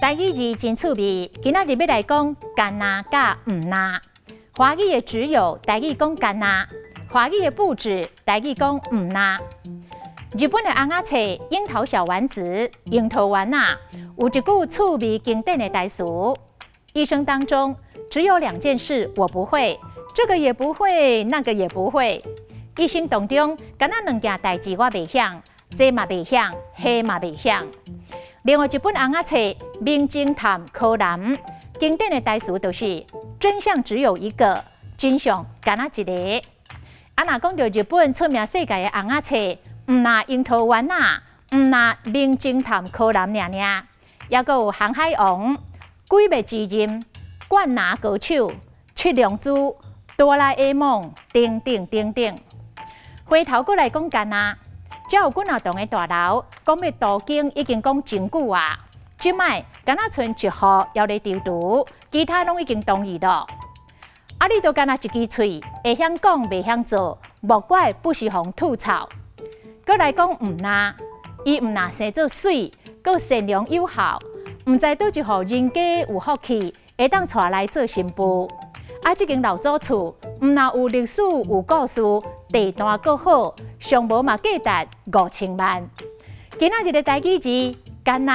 台語字真趣味，今仔日欲來講干焦佮毋若。華語的只有，台語講干焦；華語的不止，台語講毋若。日本的尪仔冊《櫻桃小丸子》櫻桃丸仔，有一句趣味經典的台詞：一生當中只有兩件事我不會，這個也不會，那個也不會。一生當中，干焦兩件代誌我袂曉，這嘛袂曉，彼嘛袂曉。另外一本尪仔冊《名偵探柯南》，經典的台詞就是“真相只有一個，真相干焦一個”。啊，若講著日本出名世界的尪仔冊，毋若櫻桃丸仔，毋若名偵探柯南爾爾，猶閣有航海王、鬼滅之刃、灌籃高手、七龍珠、哆啦 A 夢等等等等。回頭閣來講干焦。遮有幾若棟的大樓，講欲都更已經講真久啊。這擺干焦賰一戶猶咧躊躇，其他攏已經同意囉。啊，你都干焦一支喙，會曉講袂曉做，莫怪不時予人吐槽。閣來講毋若，伊毋若生做媠，閣善良友好，毋知佗一戶人家有福氣，會當娶來做新婦。啊，這間老祖厝毋若有歷史有故事，地段閣好，上無嘛價值5000萬。今仔日的台語字，干焦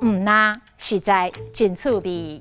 毋若，實在真趣味。